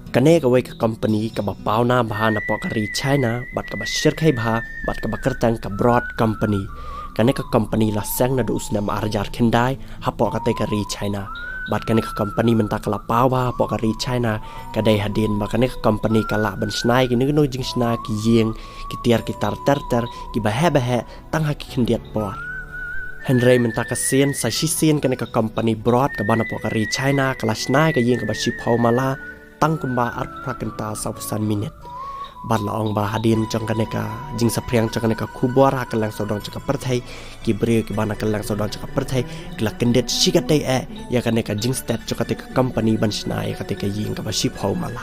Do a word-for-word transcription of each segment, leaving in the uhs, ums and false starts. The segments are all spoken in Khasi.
Kane kawei ka company kaba pawnam bha napoh ka ri China, bad kaba shyrkhei bha, bad kaba kyrteng ka Broad Company. Kane ka company la seng naduh u snem ar hajar khyndai hapoh katei ka ri China. Bad kane ka company mynta ka la paw bha hapoh ka ri China, ka dei hadien ba kane ka company ka lah ban shna ïa kino kino jingshna, ki ïing, ki tiar ki tar ter ter, kiba heh ba heh, tang ha ki khyndiat por. Hynrei mynta ka sien, sa shisien kane ka company Broad kaba napoh ka ri China ka la shna ïa ka ïing kaba shiphew mala tang kumba arphew phra kynta sawphew san minit. Bad la ong ba hadien jong kane ka jingsaphriang jong kane ka khubor ha kylleng sawdong jong ka pyrthei, ki briew kiba na kylleng sawdong jong ka pyrthei ki la kyndit shikatdei eh ïa kane ka jingstet jong katei ka company ban shna ïa katei ka ïing kaba shiphew mala.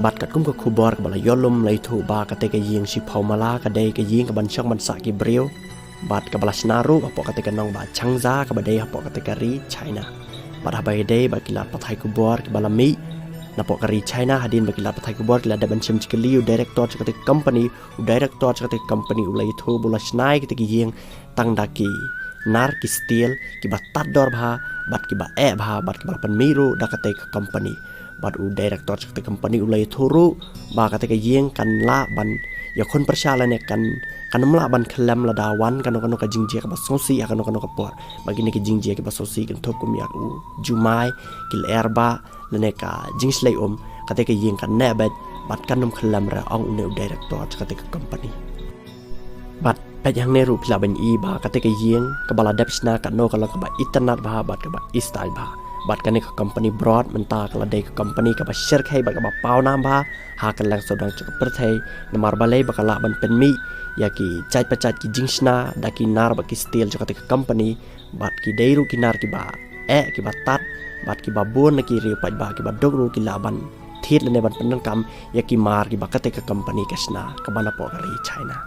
Bad katkum ka khubor kaba la ïoh lum, la ïathuh ba katei ka ïing shiphew mala ka dei ka ïing kaban shong ban sah ki briew. Bad kaba la shna ruh hapoh katei ka nongbah Changsha kaba dei hapoh katei ka ri China. Bad haba ïadei bad ki lad pathai khubor kiba la mih napoh ka ri China, hadien ba ki lad pathai khubor ki la dep ban shim jingkylli ïa u director jong katei ka company, u director jong katei ka company u la ïathuh ba u la shna ïa katei ka ïing tang da ki nar, ki steel, kiba tad dor bha, bad kiba eh bha, bad kiba la pynmih ruh da katei ka company. Bad u director jong katei ka company u la ïathuh ruh ba katei ka ïing kan lah ban ïakhun pyrshah lane kan, kan ym lah ban khyllem lada wan kano kano ka jingjia kaba sngewsih ha kano kano ka por. Ba kine ki jingjia kiba sngewsih kynthup kum ïa u jumai, ki lyer bah, lane ka jingshlei um, katei ka ïing kan neh beit, bad kan ym khyllem re, ong une u director jong katei ka company. Bad peit hangne ruh phi lah ban i ba katei ka ïing kaba la dep shna katno ka long kaba itynnad bha bad kaba style bha. Bad kane ka company Broad mynta ka la dei ka company kaba shyrkhei bad kaba pawnam bha ha kylleng sawdong jong ka pyrthei, namar balei ba ka lah ban pynmih ïa ki jait pa jait ki jingshna da ki nar bad ki steel jong katei ka company. Bad ki dei ruh ki nar kiba eh, kiba tad, bad kiba bun na ki riewpaidbah kiba duk ruh ki lah ban thied lane ban pyndonkam ïa ki mar kiba katei ka company ka shna kaba napoh ka ri China.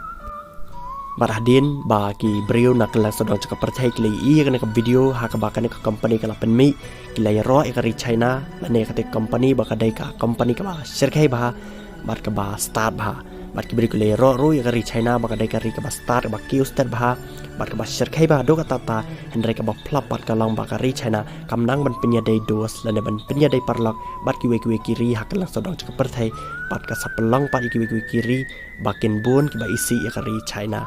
Bad hadien ba ki briew na kylleng sawdong jong ka pyrthei ki la ïohi ïa kane ka video ha kaba kane ka company ka la pynmih, ki la ïaroh ïa ka ri China lane ïa katei ka company ba ka dei ka company kaba shyrkhei bha bad kaba stad bha. Bad ki briew ki la ïaroh ruh ïa ka ri China ba ka dei ka ri kaba stad, kaba kiew stet bha bad kaba shyrkhei bha haduh katta katta, hynrei kaba phlap pat ka long ba ka ri China kam nang ban pynïadei dos lane ban pynïadei paralok bad kiwei kiwei ki ri ha kylleng sawdong jong ka pyrthei. Bad ka sa pynlong pat ïa kiwei kiwei ki ri ba kin bun kiba isih ïa ka ri China.